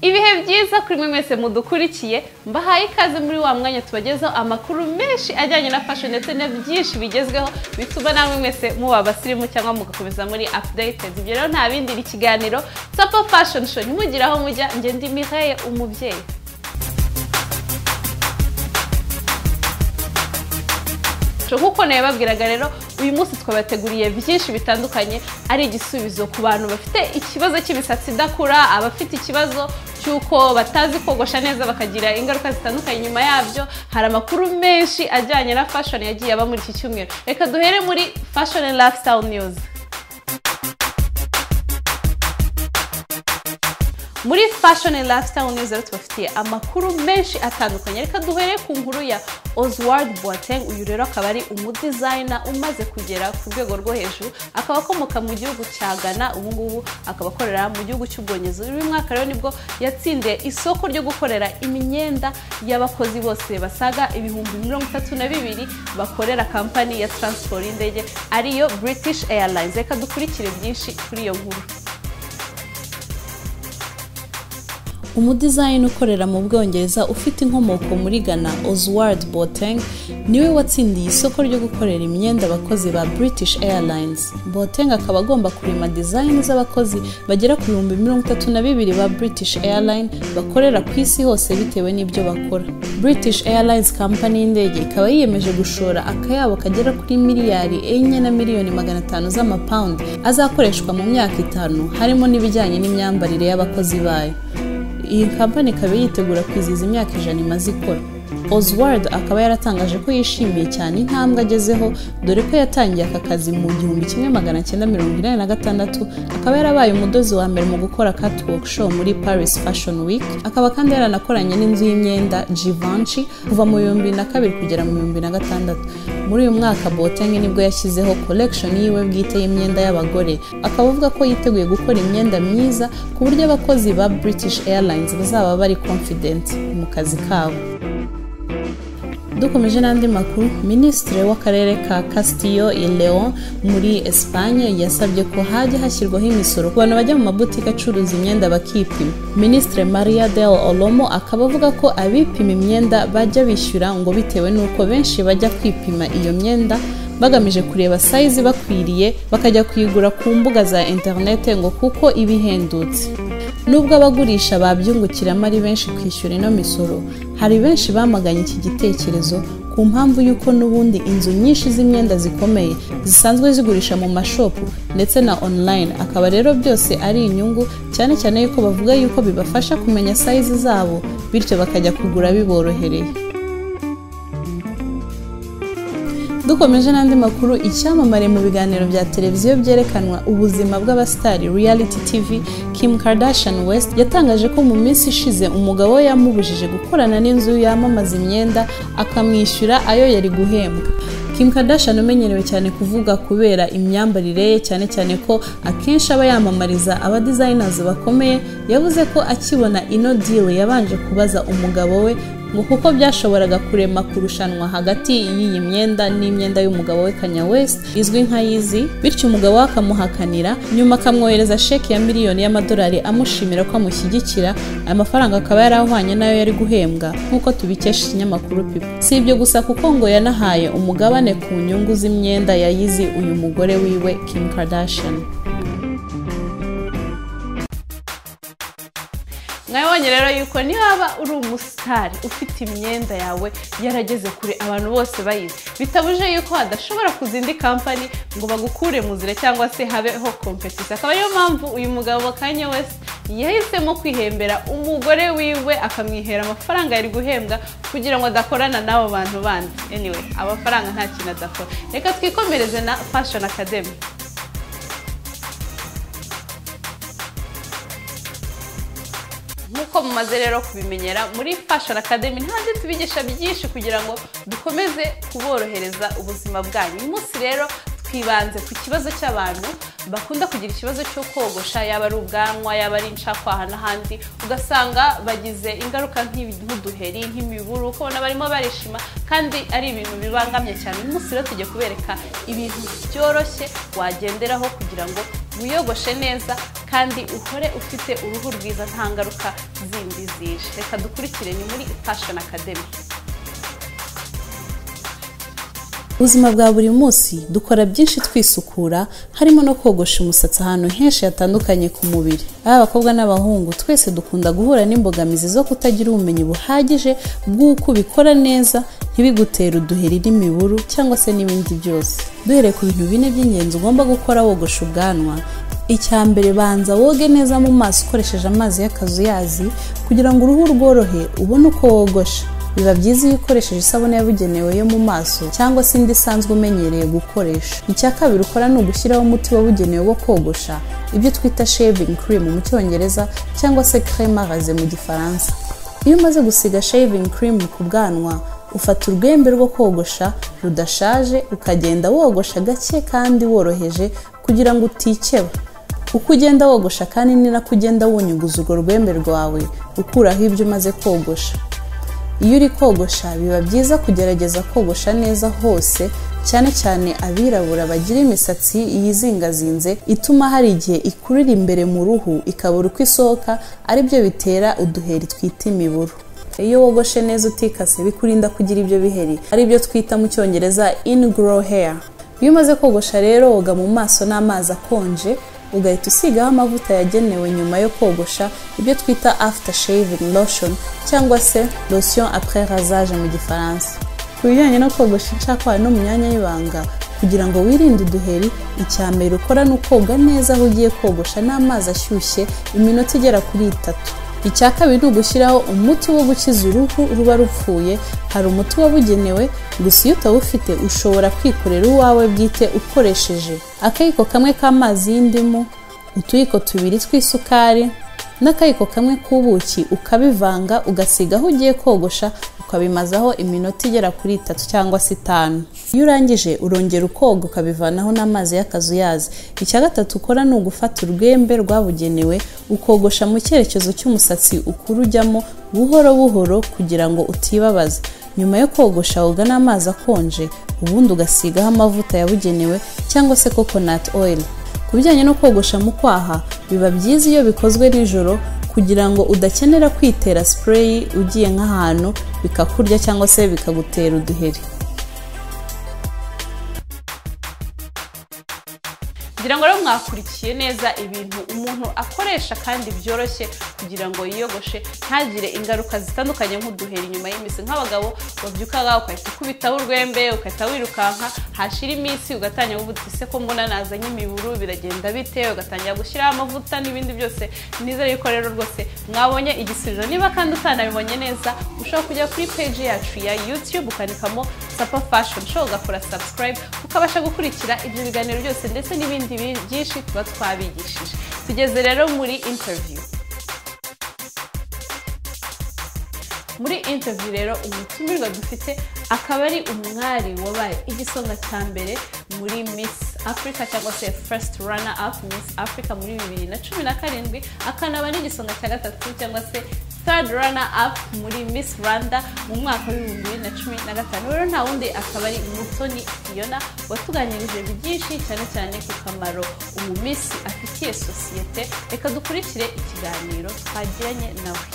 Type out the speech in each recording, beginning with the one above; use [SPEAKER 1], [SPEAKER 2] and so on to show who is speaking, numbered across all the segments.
[SPEAKER 1] Ibihe byiza kuri mwe mwese mudukurikiye, mbahaye ikaze muri wa mwanya tubagezaho amakuru menshi ajyanye na fashion ndetse na byinshi bigezweho bituma namwe mwese muba abasirimu cyangwa mugakomeza muri updated. Ibyo rero nta bindi ni ikiganiro Tsapa Fashion Show. Ntimugire aho mujya, njye ndi Mireille Umubyeyi. Nkuko nabibabwiraga rero, uyu munsi twabateguriye byinshi bitandukanye ari igisubizo ku bantu bafite ikibazo cy'imisatsi idakura, abafite ikibazo cy'uko batazi kogosha neza bakagira ingaruka zitandukanye nyuma yabyo. Hari amakuru menshi ajyanye na fashion yagiye aba muri iki cyumweru. Reka duhere muri fashion and lifestyle news. Muri fashion and lifestyle news rero tubafitiye amakuru menshi atandukanye. Reka duhere ku nkuru ya Ozwald Boateng. Uyu rero akaba ari umudizayina umaze kugera ku rwego rwo hejuru, akaba akomoka mu gihugu cya Ghana, ubu ngubu akaba akorera mu gihugu cy'Ubwongereza. Uyu mwaka rero nibwo yatsindiye isoko ryo gukorera imyenda y'abakozi bose basaga 32,000 bakorera kampani ya transport y'indege ariyo British Airlines. Reka dukurikire byinshi kuri iyo nkuru.
[SPEAKER 2] Umudizayini ukorera mu Bwongereza ufite inkomoko muri Ghana, Ozwald Boateng, niwe watsindiye isoko ryo gukorera imyenda abakozi ba British Airlines. Boateng akaba agomba kurema design z'abakozi bagera ku 32,000 ba British Airlines bakorera ku isi hose bitewe n'ibyo bakora. British Airlines company y'indege ikaba yiyemeje gushora akayabo kagera kuri 4,500,000,000 z'amapawundi azakoreshwa mu myaka 5, harimo n'ibijyanye n'imyambarire y'abakozi bayo. Iyi kampani ikaba yitegura kwizihiza imyaka 100 imaze ikora. Ozwald akaba yaratangaje ko yishimiye cyane intambwe agezeho, dore ko yatangiye aka kazi mu 1986, akaba yarabaye umudozi wa mbere mu gukora catwalk show muri Paris Fashion Week, akaba kandi yaranakoranye n'inzu y'imyenda Givenchy kuva mu 2002 kugera mu 2006. Muri uyu mwaka Boateng nibwo yashyizeho collection yiwe bwite y'imyenda y'abagore, akaba avuga ko yiteguye gukora imyenda myiza ku buryo abakozi ba British Airlines bazaba bari confident mu kazi kabo. Dukomeje n'andi makuru, Minisitiri w'akarere ka Castilla y León muri Espagne yasabye ko hajya hashyirwaho imisoro ku bantu bajya mu mabutike acuruza imyenda bakipima. Minisitiri Maria del Olmo akaba avuga ko abipima imyenda bajya bishyura ngo bitewe n'uko benshi bajya kwipima iyo myenda bagamije kureba size bakwiriye, bakajya kuyigura ku mbuga za internet ngo kuko ibihendutse. Nubwo abagurisha babyungukiramo ari benshi kwishyura ino misoro, hari benshi bamaganye iki gitekerezo ku mpamvu y'uko n'ubundi inzu nyinshi z'imyenda zikomeye zisanzwe zigurisha mu mashopu ndetse na online, akaba rero byose ari inyungu, cyane cyane yuko bavuga yuko bibafasha kumenya size zabo, bityo bakajya kugura biborohereye. Dukomeje n'andi makuru, icyamamare mu biganiro bya televiziyo byerekanwa ubuzima bw'abasitari reality TV, Kim Kardashian West yatangaje ko mu minsi ishize umugabo we yamubujije gukorana n'inzu yamamaza imyenda akamwishyura ayo yari guhembwa. Kim Kardashian umenyerewe cyane kuvuga kubera imyambarire ye, cyane cyane ko akenshi aba yamamariza aba designers bakomeye, yavuze ko akibona ino deal yabanje kubaza umugabo we ngo kuko byashoboraga kurema kurushanwa hagati y'iyi myenda n'imyenda y'umugabo we Kanye West izwi nka Yeezy, bityo umugabo we akamuhakanira, nyuma akamwohereza sheki ya $1,000,000 amushimira ko amushyigikira. Aya mafaranga akaba yarahwanye nayo yari guhembwa nk'uko tubikesha ikinyamakuru People. Si ibyo gusa kuko ngo yanahaye umugabane ku nyungu z'imyenda ya Yeezy uyu mugore wiwe Kim Kardashian.
[SPEAKER 1] Mwabonye rero yuko niba uri umusitari ufite imyenda yawe yarageze kure abantu bose bayizi, bitabuje yuko hadashobora kuzindi kampani ngo bagukure mu nzira cyangwa se habeho competition. Akaba ariyo mpamvu uyu mugabo Kanye West yahisemo kwihembera umugore wiwe akamwihera amafaranga yari guhembwa kugira ngo adakorana n'abo bantu bandi. Anyway, amafaranga nta kintu adakora. Reka twikomereze na Fashion Academy. Nkuko mumaze rero kubimenyera muri Fashion Academy ntabwo tubigisha byinshi kugira ngo dukomeze kuborohereza ubuzima bwanyu. Uyu munsi rero twibanze ku kibazo cy'abantu bakunda kugira ikibazo cyo kogosha, yaba ari ubwanwa, yaba ari incakwaha n'ahandi, ugasanga bagize ingaruka nk'uduheri, nk'imiburu, ukabona barimo barishima kandi ari ibintu bibangamye cyane. Uyu munsi rero tugiye kubereka ibintu byoroshye wagenderaho kugira ngo wiyogoshe neza kandi uhore ufite uruhu rwiza nta ngaruka zindi zije. Reka dukurikire, ni muri Fashion Academy.
[SPEAKER 2] Ubuzima bwa buri munsi dukora byinshi twisukura, harimo no kogosha umusatsi ahantu henshi hatandukanye ku mubiri. Aba abakobwa n'abahungu twese dukunda guhura n'imbogamizi zo kutagira ubumenyi buhagije bw'uko ubikora neza ntibigutere uduheri n'imiburu cyangwa se n'ibindi byose. Duhereye ku bintu bine by'ingenzi ugomba gukora wogosha ubwanwa. Icya mbere, banza woge neza mu maso ukoresheje amazi y'akazuyazi kugira ngo uruhu rworohe ubone uko wogosha. Biba byiza iyo ukoresheje isabune yabugenewe yo mu maso cyangwa se indi isanzwe umenyereye gukoresha. Icya kabiri ukora ni ugushyiraho umuti wabugenewe wo kogosha, ibyo twita shaving cream mu Cyongereza cyangwa se crème à raser mu Gifaransa. Iyo umaze gusiga shaving cream ku bwanwa, ufata urwembe rwo kogosha rudashaje ukagenda wogosha gake kandi woroheje kugira ngo utikeba. Uko ugenda wogosha kandi ni nako ugenda wunyuguza urwo rwembe rwawe ukuraho ibyo umaze kogosha. Iyo uri kogosha biba byiza kugerageza kogosha neza hose, cyane cyane abirabura bagira imisatsi yizingazinze ituma hari igihe ikurira imbere mu ruhu ikabura uko isohoka, aribyo bitera uduheri twita imiburu. Iyo wogoshe neza utikase bikurinda kugira ibyo biheri, aribyo twita mu Cyongereza ingrow hair. Iyo umaze kogosha rero woga mu maso n'amazi akonje, ugahita usigaho amavuta yagenewe nyuma yo kogosha, ibyo twita after shaving lotion cyangwa se lotion après rasage mu Gifaransa. Ku bijyanye no kogosha incakwaha no mu myanya y'ibanga kugira ngo wirinde uduheri, icya mbere ukora ni ukoga neza aho ugiye kogosha n'amazi ashyushye iminota igera kuri 3. Icya kabiri ni ugushyiraho umuti wo gukiza uruhu ruba rupfuye. Hari umuti wabugenewe, gusa iyo utawufite ushobora kwikorera uwawe bwite ukoresheje akayiko kamwe k'amazi y'indimu, utuyiko 2 tw'isukari n'akayiko kamwe k'ubuki, ukabivanga ugasiga aho ugiye kogosha, ukabimazaho iminota igera kuri 3 cyangwa se 5. Iyo urangije urongera ukoga ukabivanaho n'amazi y'akazuyazi. Icya gatatu ukora ni ugufata urwembe rwabugenewe ukogosha mu cyerekezo cy'umusatsi ukura ujyamo buhoro buhoro kugira ngo utibabaza. Nyuma yo kogosha woga n'amazi akonje, ubundi ugasigaho amavuta yabugenewe cyangwa se coconut oil. Ku bijyanye no kogosha mu kwaha, biba byiza iyo bikozwe nijoro kugira ngo udakenera kwitera spray ugiye nk'ahantu bikakurya cyangwa se bikagutera uduheri.
[SPEAKER 1] Ngira ngo rero mwakurikiye neza ibintu umuntu akoresha kandi byoroshye kugira ngo yiyogoshe ntagire ingaruka zitandukanye nk'uduheri nyuma y'iminsi. Nk'abagabo babyuka ugahita ukubitaho urwembe ugahita wirukanka, hashira iminsi ugatangira uvuga uti se ko mbona nazanye imiburu biragenda bite, ugatangira gushyiraho amavuta n'ibindi byose. Nizere yuko rero rwose mwabonye igisubizo. Niba kandi utanabibonye neza ushobora kujya kuri page yacu ya YouTube ukandikamo Tsapa Fashion Show, ugakora subscribe ukabasha gukurikira ibyo biganiro byose ndetse n'ibindi byinshi tuba twabigishije. Tugeze rero muri interview. Muri interview rero umutumirwa dufite akaba ari umwari wabaye igisonga cya mbere muri Miss Africa cyangwa se first runner up Miss Africa muri 2017, akanaba n'igisonga cya gatatu cyangwa se third runner up muri Miss Rwanda mu mwaka wa 2015. Rero nta wundi akaba ari Mutoni Fiona watuganirije byinshi cyane cyane ku kamaro umumisi afitiye sosiyete. Reka dukurikire ikiganiro twagiranye nawe.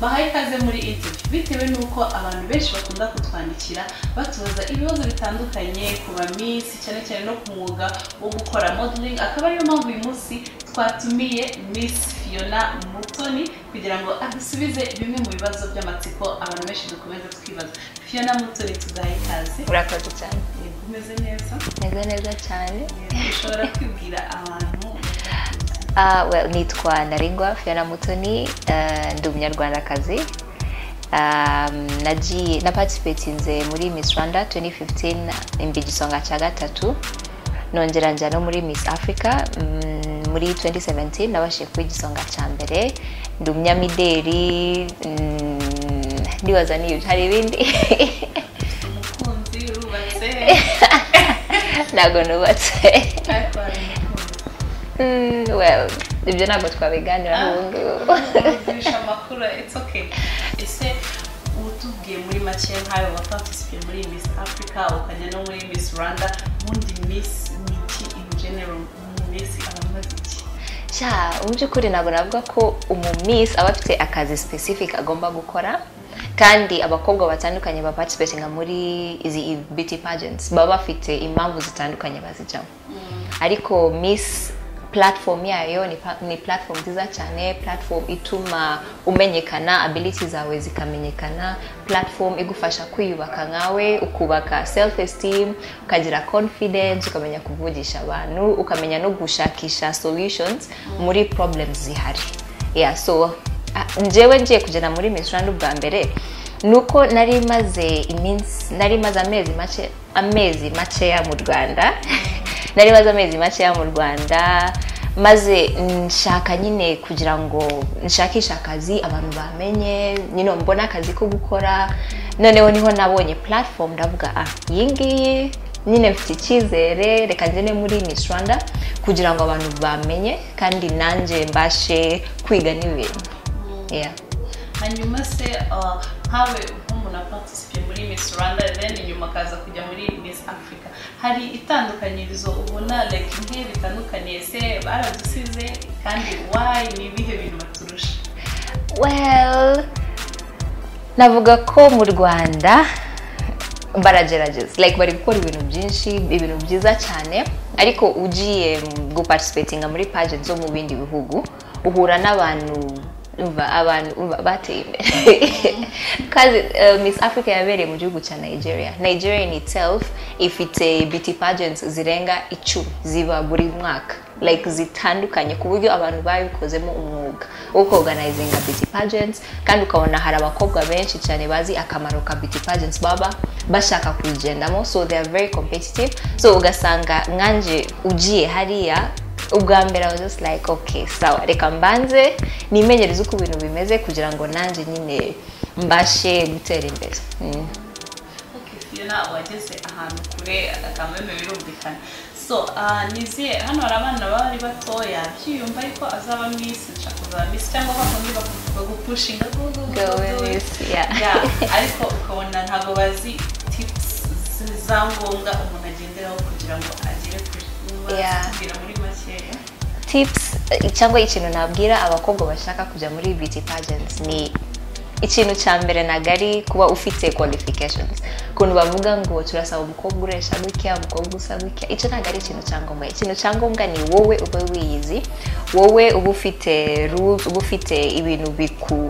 [SPEAKER 1] Bahaye ikaze muri interview bitewe nuko abantu benshi bakunda kutwandikira batubaza ibibazo bitandukanye ku ba Miss, cyane cyane no ku mwuga wo gukora modeling, akaba ariyo mpamvu uyu munsi twatumiye Miss Fiona Mutoni kugira ngo adusubize bimwe mu bibazo by'amatsiko abantu benshi dukomeza twibaza. Fiona Mutoni, tugahe ikaze.
[SPEAKER 3] Urakoze cyane.
[SPEAKER 1] Umeze neza?
[SPEAKER 3] Meze neza cyane.
[SPEAKER 1] Ushobora kwibwira abantu?
[SPEAKER 3] Well, nitwa Naringwa Fiona Mutoni, ndi umunyarwandakazi. Na participatinze muri Miss Rwanda 2015 imba igisonga cya gatatu, nongera njya no muri Miss Africa Muri 2017 nabashije kuba igisonga cya mbere. Ndi umunyamideli. Ndibaza niba hari ibindi.
[SPEAKER 1] Umukunzi, urubatse?
[SPEAKER 3] Ntabwo nubatse.
[SPEAKER 1] Ariko hari umukunzi?
[SPEAKER 3] Well, ibyo ntabwo twabiganiraho ubu ngubu.
[SPEAKER 1] Gurisha amakuru, it's okay. Ese utubwiye muri make, nkawe waparticipiye muri Miss Africa, ukajya no muri Miss Rwanda, ubundi Miss ni iki in general? Miss aba amaze iki?
[SPEAKER 3] Sha, mu by'ukuri ntabwo navuga ko umu miss aba afite akazi specific agomba gukora, kandi abakobwa batandukanye ba participatinga muri izi beauty pageants baba bafite impamvu zitandukanye bazijyamo. Ariko miss, platform yayo ni platform nziza cyane, platform ituma umenyekana, ability zawe zikamenyekana, platform igufasha kwiyubaka nkawe, ukubaka self esteem, ukagira confidence, ukamenya kuvugisha abantu, ukamenya no gushakisha solutions muri problems zihari. Yeah, so njyewe ngiye kugera muri Miss Rwanda ubwa mbere, nuko nari maze iminsi, nari maze amezi make, amezi makeya mu Rwanda, nari maze amezi makeya mu Rwanda, maze nshaka nyine kugira ngo nshakishe akazi, abantu bamenye nyine, mbone akazi ko gukora. Noneho niho nabonye platform, ndavuga: "Ah, iyi ngiyi nyine mfite icyizere, reka ngende muri Miss Rwanda kugira ngo abantu bamenye kandi nanjye mbashe kwiga n'ibintu." Yeah.
[SPEAKER 1] Hanyuma se nkawe nk'umuntu aparticipiye muri Miss Rwanda, then nyuma akaza kujya muri Miss Africa, hari itandukanyirizo ubona, like nk'iyo bitandukaniye? Ese baradusize? Kandi why? Ni ibihe bintu baturusha?
[SPEAKER 3] Well, navuga ko mu Rwanda baragerageza, like bari gukora ibintu byinshi, ibintu byiza cyane, ariko ugiye guparticipatinga muri pageant zo mu bindi bihugu, uhura n'abantu, umva, abantu, umva, bateye imbere. Kandi Miss Africa yabereye mu gihugu cya Nigeria. Nigeria in itself ifite beauty pageants zirenga 10 ziba buri mwaka, like zitandukanye, ku buryo abantu babikozemo umwuga wo organizinga beauty pageants. Kandi ukabona hari abakobwa benshi cyane bazi akamaro ka beauty pageants, baba bashaka kuyigendamo, so they are very competitive. So ugasanga nkanje ugiye hariya ubwa mbere, I was just like, "Okay, sawa, reka mbanze nimenyereze uko ibintu bimeze kugira ngo nanjye nyine mbashe gutera imbere."
[SPEAKER 1] Okay, Fiona wageze ahantu kure akameme, birumvikana. So niziye hano hari abana baba ari batoya, byiyumva ariko azaba miss, nshaka kuzaba miss, cyangwa bakundi bagupushinga go go go,
[SPEAKER 3] Go
[SPEAKER 1] go, do it.
[SPEAKER 3] Miss, yeah.
[SPEAKER 1] Yeah, ariko ukabona ntabwo bazi tips za ngombwa umuntu agenderaho kugira ngo agere kure. Watubwira muri makeya?
[SPEAKER 3] Tips cyangwa ikintu nabwira abakobwa bashaka kujya muri beauty pageants ni ikintu cya mbere, ntabwo ari kuba ufite qualifications. Ukuntu bavuga ngo turasaba umukobwa uresha gutya, umukobwa usa gutya, icyo ntabwo ari ikintu cya ngombwa. Ikintu cya ngombwa ni wowe ube wiyizi, wowe uba ufite rules, uba ufite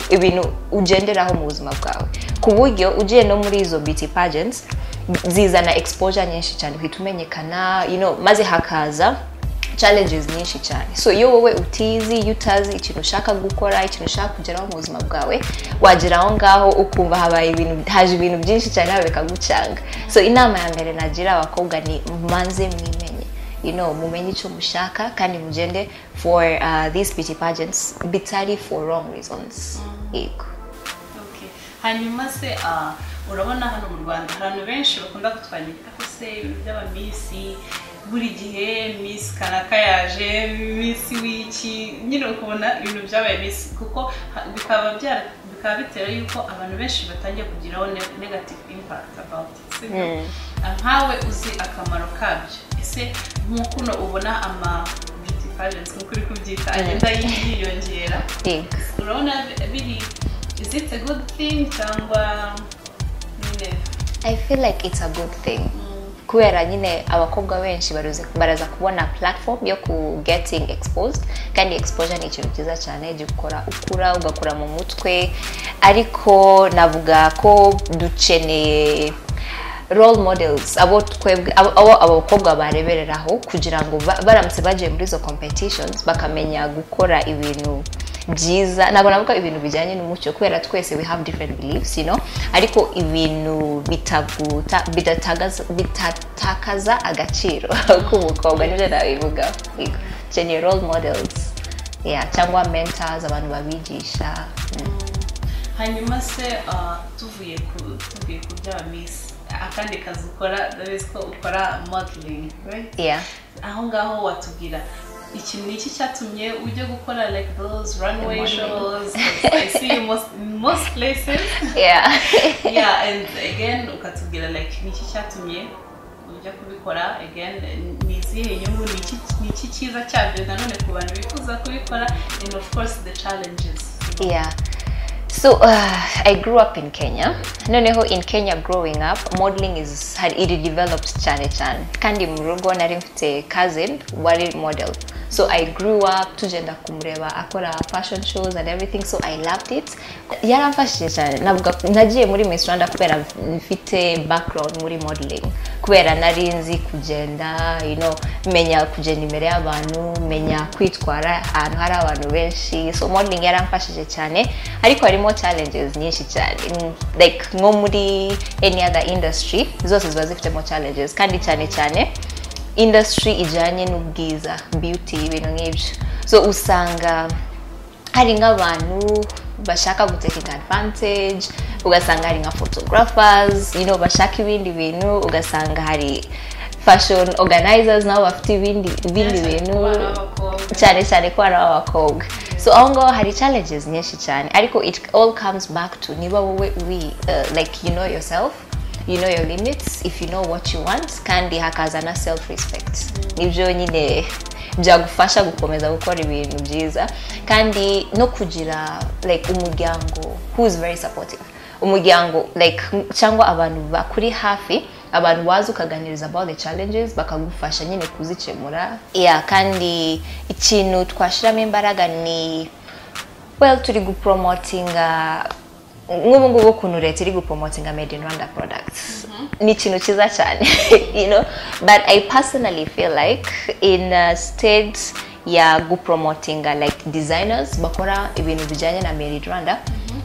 [SPEAKER 3] ibintu ugenderaho mu buzima bwawe, ku buryo ugiye no muri izo beauty pageants zizana exposure nyinshi cyane, uhita umenyekana, maze hakaza challenges nyinshi cyane. So iyo wowe utizi, iyo utazi ikintu ushaka gukora, ikintu ushaka kugeraho mu buzima bwawe, wagera aho ngaho ukumva habaye ibintu, haje ibintu byinshi cyane nawe bikagucanga. So inama ya mbere nagira abakobwa ni mubanze mwimenye, mumenye icyo mushaka, kandi mugende for these beauty pageants bitari for wrong reasons. Yego.
[SPEAKER 1] Okay. Hanyuma se urabona hano mu Rwanda hari abantu benshi bakunda kutwandika ko se ibintu by'aba miss, buri gihe miss kanaka yaje, miss w'iki, nyine ukabona ibintu byabaye miss, kuko bikaba bitera yuko abantu benshi batangiye kugiraho negative impact about it, sibyo? Nkawe uzi akamaro kabyo, ese nk'ukuno ubona ama beauty pageants, nk'uko uri kubyita, agenda yiyongera,
[SPEAKER 3] Yego.
[SPEAKER 1] urabona biri, is it a good thing cyangwa nyine?
[SPEAKER 3] I feel like it's a good thing, kubera nyine abakobwa benshi baraza kubona platform yo ku getting exposed, kandi exposure ni ikintu cyiza cyane gikora ukura, ugakura mu mutwe. Ariko navuga ko dukeneye role models, abo twebwe, abo abakobwa barebereraho, kugira ngo baramutse bagiye muri izo competitions bakamenya gukora ibintu byiza. Ntabwo navuga ibintu bijyanye n'umuco, kubera twese we have different beliefs, ariko ibintu bitatakaza agaciro k'umukobwa, nibyo nabivugaho. Yego. Bakeneye role models, yeah, cyangwa mentors, abantu babigisha.
[SPEAKER 1] Hanyuma se tuvuye ku by'aba miss, akandi kazi ukora, ndabizi ko ukora modeling, right?
[SPEAKER 3] Yeah.
[SPEAKER 1] Aho ngaho watubwira iki, ni iki cyatumye ujya gukora like those runway
[SPEAKER 3] The modeling.
[SPEAKER 1] shows? 'Cause I see you most in most places. Yeah, and again ukatubwira like ni iki cyatumye ujya kubikora again, ni izihe nyungu, ni iki cyiza cyabyo nanone ku bantu bifuza kubikora, and of course the challenges.
[SPEAKER 3] Yeah. So I grew up in Kenya. Noneho in Kenya growing up, modeling is had it developed cyane cyane. Kandi mu rugo nari mfite cousin wari model. So I grew up tugenda kumureba akora fashion shows and everything, so I loved it. Yaramfashije cyane. Navuga nagiye muri Miss Rwanda kubera mfite background muri modeling. Kubera nari nzi kugenda, menya kugenda imbere y'abantu, menya kwitwara ahantu hari abantu benshi. So modeling yaramfashije cyane, ariko harimo challenges nyinshi cyane. Like nko muri any other industry zose ziba zifitemo challenges, kandi cyane cyane industry ijyanye n'ubwiza, beauty, ibintu nk'ibyo. So usanga hari nk'abantu bashaka gutakinga advantage, ugasanga hari nka photographers bashaka ibindi bintu, ugasanga hari fashion organizers nabo bafite ibindi bintu.
[SPEAKER 1] Ku bana b'abakobwa.
[SPEAKER 3] Cyane cyane ku bana b'abakobwa. So aho ngaho hari challenges nyinshi cyane, ariko it all comes back to niba wowe we like you know yourself, you know your limits, if you know what you want, kandi hakaza na self respect. Nibyo nyine byagufasha gukomeza gukora ibintu byiza, kandi no kugira like umuryango who is very supportive, umuryango like cyangwa abantu bakuri hafi, abantu waza ukaganiriza about the challenges, bakagufasha nyine kuzikemura. Yeah, kandi ikintu twashyiramo imbaraga ni, well, turi gupromotinga nk'ubu ngubu ukuntu leta iri gupromotinga made in Rwanda products, ni ikintu cyiza cyane, but I personally feel like in a state ya gupromotinga like designers bakora ibintu bijyanye na made in Rwanda,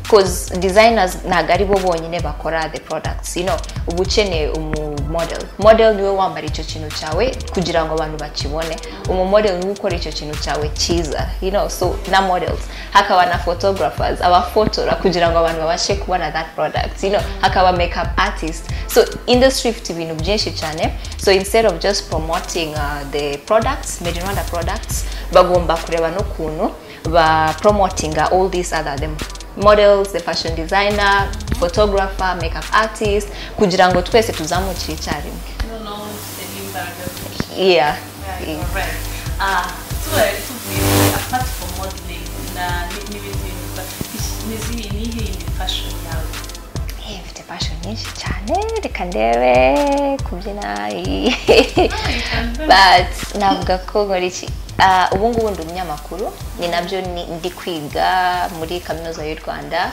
[SPEAKER 3] 'cause designers ntabwo ari bo bonyine bakora the products. Uba ukeneye umu model. Model niwe wambara icyo kintu cyawe kugira ngo abantu bakibone. Umu model niwe ukora icyo kintu cyawe cyiza. So na models, hakaba na photographers, abafotora kugira ngo abantu babashe kubona that product. Hakaba makeup artist. So industry ifite ibintu byinshi cyane. So instead of just promoting the products, made in Rwanda products, bagomba kureba n'ukuntu ba promotinga all these other, them models, the fashion designer, photographer, makeup artist, kugira ngo twese tuzamukire icyarimwe.
[SPEAKER 1] Noneho mufite n'imbaraga nyinshi.
[SPEAKER 3] Yeah.
[SPEAKER 1] Yeah, right. Ah, tubaye tuvuye muri apart from modeling na n'ibindi bintu ukora, niyihe yindi passion yawe?
[SPEAKER 3] Mfite passion nyinshi cyane. Reka ndebe, kubyina, but navuga ko nkora iki? Ah, ubu ngubu ndi umunyamakuru, ni nabyo ndi kwiga muri Kaminuza y'u Rwanda.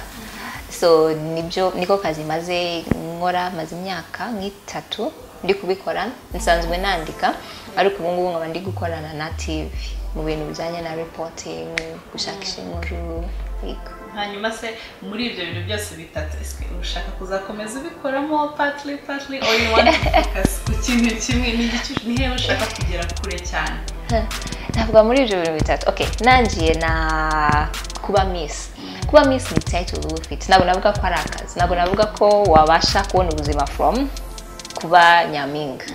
[SPEAKER 3] So nibyo, niko kazi maze nkora, maze imyaka nk'itatu ndi kubikora. Nsanzwe nandika, ariko ubu ngubu nkaba ndi gukorana na TV mu bintu bijyanye na reporting, gushakisha inkuru, yego.
[SPEAKER 1] Hanyuma se muri ibyo bintu byose bitatu, ese ushaka kuzakomeza ubikoramo partly or you want to focus ku kintu kimwe? Ni igiki, ni hehe ushaka kugera kure cyane?
[SPEAKER 3] Navuga muri ibyo bintu bitatu, okay, nangiye na kuba miss. Kuba miss ni title uba ufite. Ntabwo navuga ko ari akazi, ntabwo navuga ko wabasha kubona ubuzima from kuba nyampinga.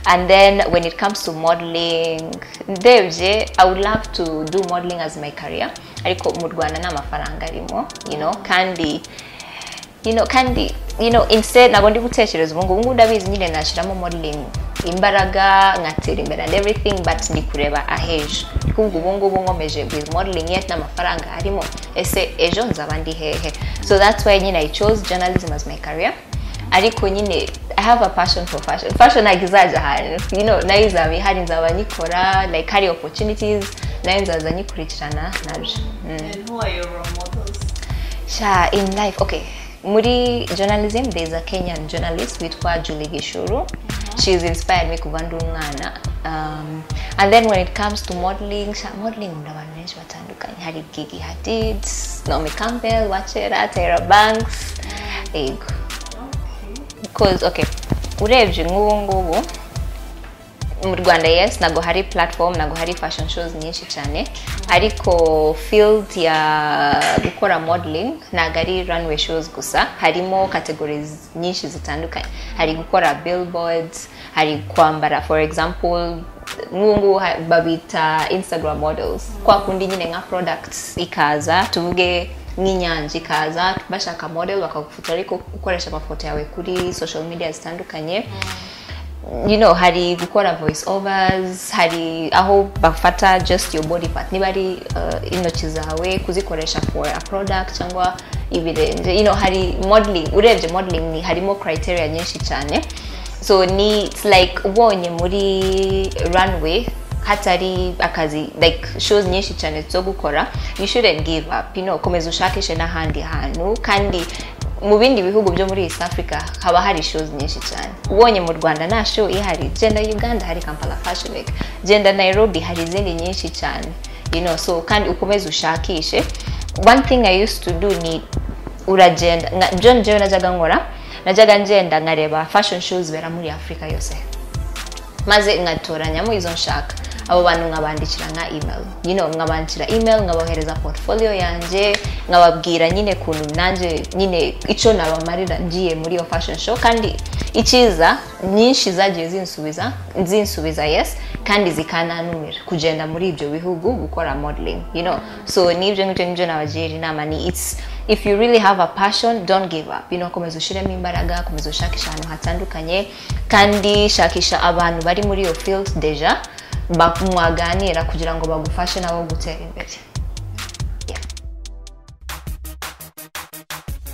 [SPEAKER 3] And then when it comes to modeling, ndebye I would love to do modeling as my career, ariko mu Rwanda nta mafaranga arimo, kandi instead ntabwo ndi gutekereza ubu ngubu. Ngubu ndabizi nyine nashyiramo modeling imbaraga nkatera imbere and everything, but ndi kureba ahejo. Ndi kuvuga ubu ngubu nkomeje with modeling yet n'amafaranga arimo, ese ejo nzaba ndi hehe? So that's why nyine I chose journalism as my career. Ariko nyine I have a passion for fashion. Fashion ntabwo izajya ahantu, nayo izaba ihari, nzaba nyikora. Like hari opportunities, nayo nzaza nyikurikirana nabyo.
[SPEAKER 1] And who are your role models?
[SPEAKER 3] Sha, in life, okay. Muri journalism, there's a Kenyan journalist witwa Julie Gishuru. She's inspired me kuva ndi umwana. And then when it comes to modeling, sha, modeling nkunda abantu benshi batandukanye. Hari Gigi Hadid, Naomi Campbell, Wachera, Tyra Banks. Yego. Because, okay, urebye nk'ubu ngubu Mu Rwanda, yes, ntabwo hari platform, ntabwo hari fashion shows nyinshi cyane, ariko field ya gukora modeling ntabwo ari runway shows gusa, harimo categories nyinshi zitandukanye. Hari gukora billboards, hari kwambara, for example nk'ubu ngubu babita Instagram models, kwa kundi nyine nka products ikaza, tuvuge nk'Inyange ikaza bashaka model, bakagufotora ariko ukoresha amafoto yawe kuri social media zitandukanye. Hari gukora voice overs, hari aho bafata just your body part, niba ari intoki zawe kuzikoresha for a product cyangwa ibirenge. Hari modeling, urebye modeling ni harimo criteria nyinshi cyane. So ni it's like ubonye muri runway hatari akazi, like shows nyinshi cyane zo gukora, you shouldn't give up. Komeza ushakishe n'ahandi hantu, kandi mu bindi bihugu byo muri East Africa haba hari shows nyinshi cyane. Ubonye mu Rwanda nta show ihari, genda Uganda hari Kampala Fashion Week, genda Nairobi hari izindi nyinshi cyane. So kandi ukomeze ushakishe. One thing I used to do ni uragenda John jewe najyaga nkora, najyaga ngenda nkareba fashion shows zibera muri Africa yose, maze nkatoranyamo izo nshaka, abo bantu nkabandikira nka email, nkabandikira email, nkabohereza portfolio yanjye, nkababwira nyine kuntu nanjye nyine icyo nabamarira ngiye muri iyo fashion show. Kandi icyiza nyinshi zagiye zinsubiza yes, kandi zikananumira kugenda muri ibyo bihugu gukora modeling. So nibyo ngibyo nibyo nabagira inama, ni it's if you really have a passion, don't give up. Komeza ushiremo imbaraga, komeza ushakisha ahantu hatandukanye, kandi shakisha abantu bari muri iyo field deja mwaganira kugira ngo bagufashe nabo gutera imbere.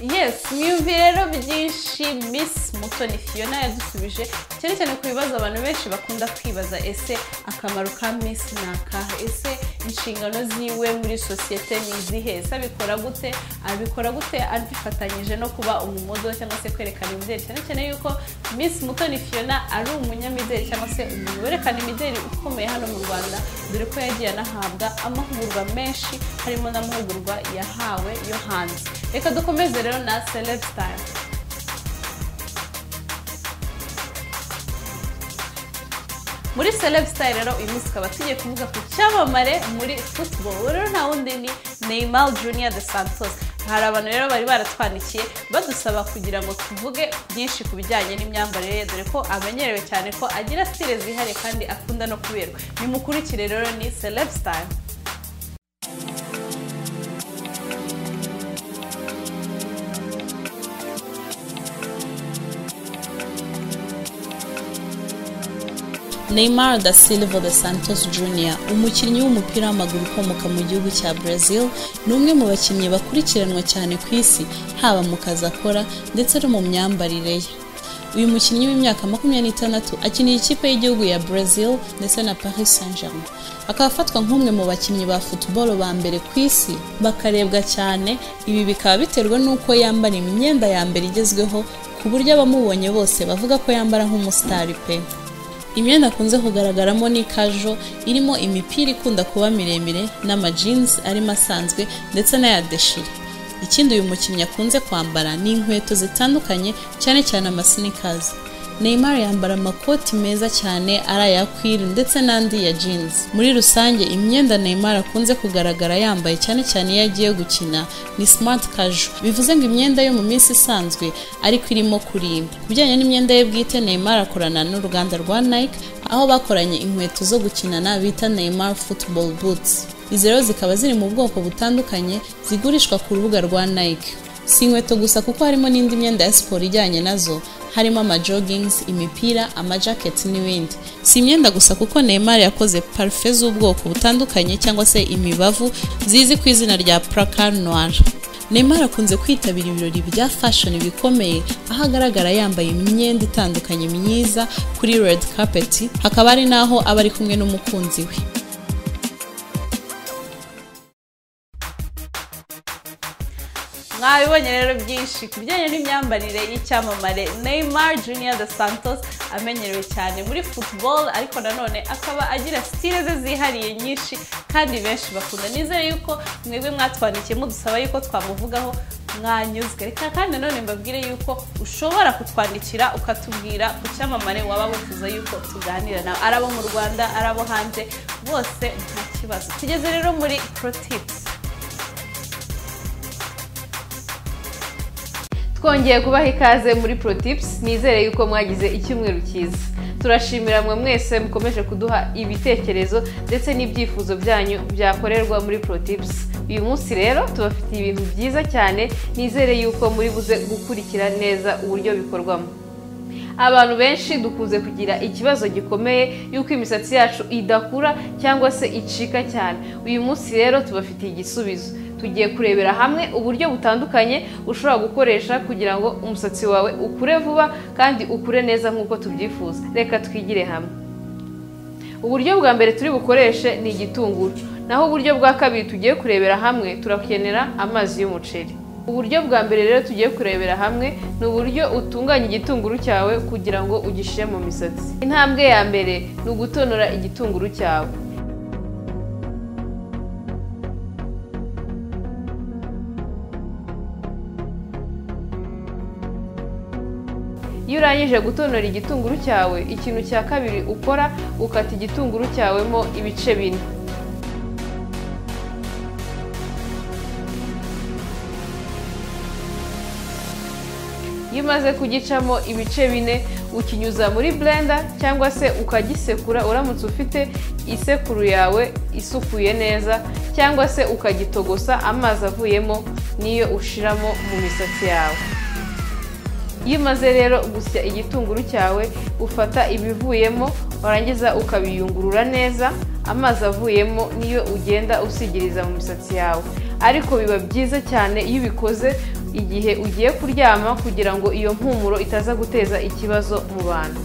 [SPEAKER 1] Yes, mwiyumviye rero byinshi Miss Mutoni Fiona yadusubije, cyane cyane ku bibazo abantu benshi bakunda kwibaza: ese akamaro ka Miss ni akahe? Ese inshingano ziwe muri sosiyete ni izihe? Ese abikora gute? Abikora gute abifatanyije no kuba umumodo cyangwa se kwerekana imideli, cyane cyane yuko Miss Mutoni Fiona ari umunyamideli cyangwa se umuntu werekana imideli ukomeye hano mu Rwanda, dore ko yagiye anahabwa amahugurwa menshi, harimo n'amahugurwa yahawe yo hanze. Reka dukomeze rero na Celeb Style. Muri Celeb Style rero uyu munsi tukaba tugiye kuvuga ku cyamamare muri football. Rero nta wundi ni Neymar Junior de Santos. Hari abantu rero bari baratwandikiye badusaba kugira ngo tuvuge byinshi ku bijyanye n'imyambarire ye, dore ko amenyerewe cyane ko agira style zihariye kandi akunda no kuberwa. Nimukurikire rero ni Celeb Style.
[SPEAKER 2] Neymar da Silva de Santos Jr., umukinnyi w'umupira w'amaguru ukomoka mu gihugu cya Brazil, ni umwe mu bakinnyi bakurikiranwa cyane ku isi, haba mu kazi akora ndetse no mu myambarire ye. Uyu mukinnyi w'imyaka 26 akinira ikipe y'igihugu ya Brazil ndetse na Paris Saint-Germain. Akaba afatwa nk'umwe mu bakinnyi ba football ba mbere ku isi bakarebwa cyane, ibi bikaba biterwa n'uko yambara imyenda ya mbere igezweho, ku buryo abamubonye bose bavuga ko yambara nk'umusitari pe. Imyenda akunze kugaragaramo ni casual, irimo imipira ikunda kuba miremire n'amajins arimo asanzwe ndetse n'aya deshire. Ikindi uyu mukinnyi akunze kwambara ni inkweto zitandukanye, cyane cyane amasneakers. Neymar yambara amakoti meza cyane ari aya kwiri ndetse n'andi ya jeans. Muri rusange imyenda Neymar akunze kugaragara yambaye cyane cyane iyo agiye gukina ni smart casual, bivuze ngo imyenda yo mu minsi isanzwe ariko irimo kurimba. Ku bijyanye n'imyenda ye bwite, Neymar akorana n'uruganda rwa Nike, aho bakoranye inkweto zo gukinana bita Neymar Football Boots. Izi rero zikaba ziri mu bwoko butandukanye zigurishwa ku rubuga rwa Nike. Si inkweto gusa kuko harimo n'indi myenda ya siporo ijyanye nazo, harimo amajoggings, imipira, amajackets n'ibindi. Si imyenda gusa kuko Neymar yakoze parufe z'ubwoko butandukanye cyangwa se imibavu zizi ku izina rya Placard Noir. Neymar akunze kwitabira ibirori bya fashion bikomeye, aho agaragara yambaye imyenda itandukanye myiza kuri red carpet, hakaba ari naho aba ari kumwe n'umukunzi we.
[SPEAKER 1] Mwabibonye rero byinshi ku bijyanye n'imyambarire y'icyamamare Neymar Junior de Santos, amenyerewe cyane muri football, ariko nanone akaba agira style ze zihariye nyinshi kandi benshi bakunda. Nizere yuko mwebwe mwatwandikiye mudusaba yuko twamuvugaho, mwanyuzwe. Reka kandi nanone mbabwire yuko ushobora kutwandikira ukatubwira ku cyamamare waba wifuza yuko tuganira nawe, arabo mu Rwanda, arabo hanze, bose nta kibazo. Tugeze rero muri Pro Tips.
[SPEAKER 4] Twongeye kubaha ikaze muri Pro Tips, nizere yuko mwagize icyumweru cyiza. Turashimira mwe mwese mukomeje kuduha ibitekerezo ndetse n'ibyifuzo byanyu byakorerwa muri Pro Tips. Uyu munsi rero tubafitiye ibintu byiza cyane, nizere yuko muri buze gukurikira neza uburyo bikorwamo. Abantu benshi dukunze kugira ikibazo gikomeye yuko imisatsi yacu idakura cyangwa se icika cyane. Uyu munsi rero tubafitiye igisubizo. Tugiye kurebera hamwe uburyo butandukanye ushobora gukoresha kugira ngo umusatsi wawe ukure vuba kandi ukure neza nk'uko tubyifuza. Reka twigire hamwe. Uburyo bwa mbere turi bukoreshe ni igitunguru, naho uburyo bwa kabiri tugiye kurebera hamwe turakenera amazi y'umuceri. Uburyo bwa mbere rero tugiye kurebera hamwe ni uburyo utunganya igitunguru cyawe kugira ngo ugishyire mu misatsi. Intambwe ya mbere ni ugutonora igitunguru cyawe. Iyo urangije gutonora igitunguru cyawe, ikintu cya kabiri ukora ukata igitunguru cyawe mo ibice bine. Iyo umaze kugicamo ibice bine, ukinyuza muri blender cyangwa se ukagisekura uramutse ufite isekuru yawe isukuye neza, cyangwa se ukagitogosa amazi avuyemo niyo ushiramo mu misatsi yawe. Iyo umaze rero gusya igitunguru cyawe, ufata ibivuyemo warangiza ukabiyungurura neza, amazi avuyemo niyo ugenda usigiriza mu misatsi yawe. Ariko biba byiza cyane iyo ubikoze igihe ugiye kuryama kugira ngo iyo mpumuro itaza guteza ikibazo mu bantu.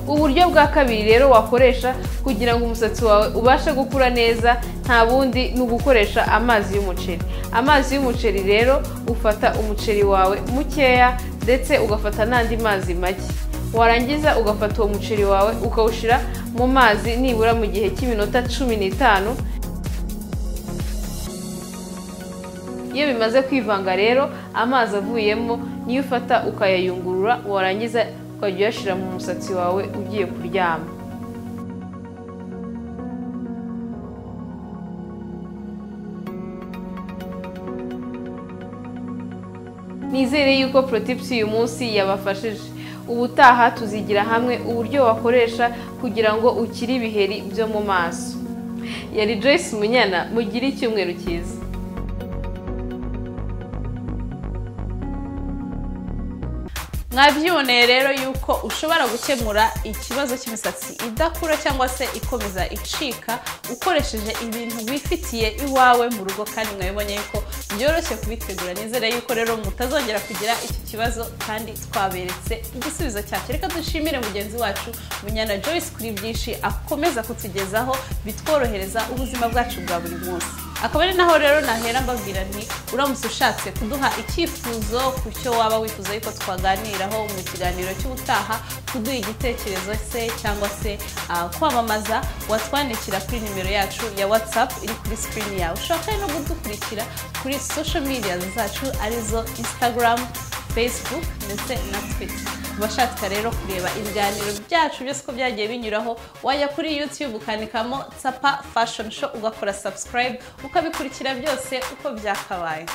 [SPEAKER 4] Uburyo bwa kabiri rero wakoresha kugira ngo umusatsi wawe ubashe gukura neza nta bundi ni ugukoresha amazi y'umuceri. Amazi y'umuceri rero ufata umuceri wawe mukeya ndetse ugafata n'andi mazi make. Warangiza ugafata uwo muceri wawe ukawushyira mu mazi nibura mu gihe cy'iminota 15. Iyo bimaze kwivanga rero amazi avuyemo niyo ufata ukayayungurura, warangiza ukajya uyashyira mu musatsi wawe ugiye kuryama. Nizere yuko Pro Tips uyu munsi yabafashije. Ubutaha tuzigira hamwe uburyo wakoresha kugira ngo ukire ibiheri byo mu maso. Yari Joyce Munyana, mugire icyumweru cyiza.
[SPEAKER 1] Mwabyiboneye rero yuko ushobora gukemura ikibazo cy'imisatsi idakura cyangwa se ikomeza icika ukoresheje ibintu wifitiye iwawe mu rugo, kandi mwabibonye yuko byoroshye kubitegura. Nizere yuko rero mutazongera kugira iki kibazo kandi twaberetse igisubizo cyacyo. Reka dushimire mugenzi wacu Munyana Joyce kuri byinshi akomeza kutugezaho bitworohereza ubuzima bwacu bwa buri munsi. Akaba ari naho rero nahera mbabwira nti uramutse ushatse kuduha icyifuzo ku cyo waba wifuza yuko twaganiraho mu kiganiro cy'ubutaha, kuduha igitekerezo se cyangwa se kwamamaza, watwandikira kuri nimero yacu ya WhatsApp iri kuri screen yawe. Ushobora kandi no kudukurikira kuri social media zacu arizo Instagram, Facebook ndetse na Twitter. Kubashaka rero kureba ibiganiro byacu byose ko byagiye binyuraho, wajya kuri YouTube ukandikamo Tsapa Fashion Show ugakora subscribe ukabikurikira byose uko byakabaye.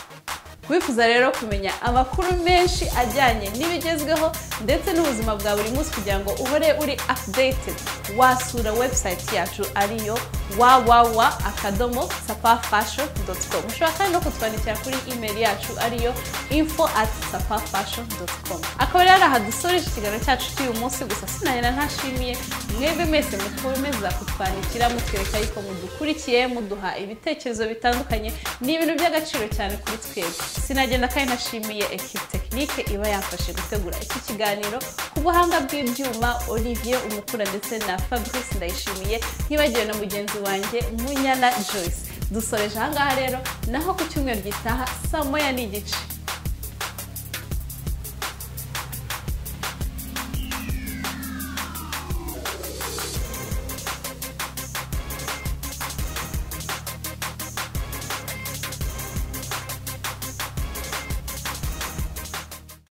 [SPEAKER 1] Wifuza rero kumenya amakuru menshi ajyanye n'ibigezweho ndetse n'ubuzima bwa buri munsi kugira ngo uhore uri updated, wasura website yacu ariyo www.tsapafashion.com. Ushobora kandi no kutwandikira kuri email yacu ariyo info@tsapafashion.com. Akaba rero aha dusoreje ikiganiro cyacu cy'uyu munsi, gusa sinahera ntashimiye mwebwe mwese mukomeza kutwandikira mutwereka yuko mudukurikiye, muduha ibitekerezo bitandukanye, ni ibintu by'agaciro cyane kuri twebwe. Sinagenda kandi ntashimiye equipe technique iba yafashe gutegura iki kiganiro ku buhanga bw'ibyuma, Olivier Umukura ndetse na Fabrice Ndayishimiye, ntibagiwe na mugenzi wanjye Munyana Joyce. Dusoreje ahangaha rero, naho ku cyumweru gitaha saa 1:15.